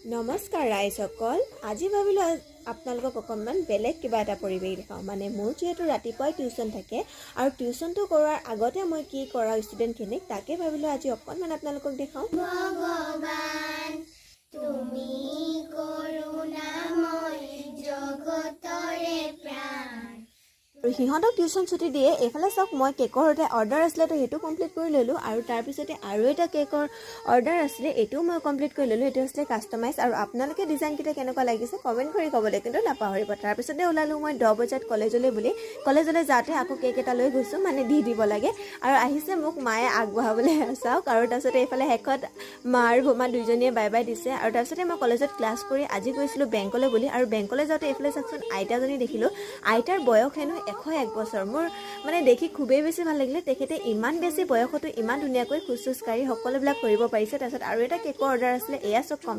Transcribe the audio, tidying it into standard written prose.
নমস্কাৰ ৰাইজসকল। আজি ভাবিলোঁ আপোনালোকক অকণমান বেলেগ কিবা এটা পৰিৱেশ দেখাওঁ। মানে মোৰ যিহেতু ৰাতিপুৱাই টিউশ্যন থাকে আৰু টিউশ্যনটো কৰোৱাৰ আগতে মই কি কৰাওঁ ষ্টুডেণ্টখিনিক, তাকে ভাবিলোঁ আজি অকণমান আপোনালোকক দেখাওঁ। ভগৱান, তুমি কৰোণাময়, জগতৰে প্ৰাণ। আৰু সিহঁতক টিউশ্যন ছুটি দিয়ে এইফালে চাওক, মই কেকৰ এটা অৰ্ডাৰ আছিলে, তো সেইটো কমপ্লিট কৰি ল'লোঁ। আৰু তাৰপিছতে আৰু এটা কেকৰ অৰ্ডাৰ আছিলে, এইটোও মই কমপ্লিট কৰি ল'লোঁ। এইটো আছিলে কাষ্টমাইজ। আৰু আপোনালোকে ডিজাইনকেইটা কেনেকুৱা লাগিছে কমেণ্ট কৰি ক'বলৈ কিন্তু নাপাহৰিব। তাৰপিছতে ওলালোঁ মই 10 বজাত কলেজলৈ বুলি। কলেজলৈ যাওঁতে আকৌ কেক এটা লৈ গৈছোঁ, মানে দি দিব লাগে। আৰু আহিছে মোক মায়ে আগবঢ়াবলৈ, চাওক। আৰু তাৰপিছতে এইফালে শেষত মা আৰু বোমা দুইজনীয়ে বাই বাই দিছে। আৰু তাৰপিছতে মই কলেজত ক্লাছ কৰি আজি গৈছিলোঁ বেংকলৈ বুলি। আৰু বেংকলৈ যাওঁতে এইফালে চাওকচোন, আইতাজনী দেখিলোঁ। আইতাৰ বয়স হেনো 101 বছৰ। মোৰ মানে দেখি খুবেই বেছি ভাল লাগিলে। তেখেতে ইমান বেছি বয়সতো ইমান ধুনীয়াকৈ খোজ চোজ কাঢ়ি সকলোবিলাক কৰিব পাৰিছে। তাৰপিছত আৰু এটা কেকৰ অৰ্ডাৰ আছিলে, এয়া চব কম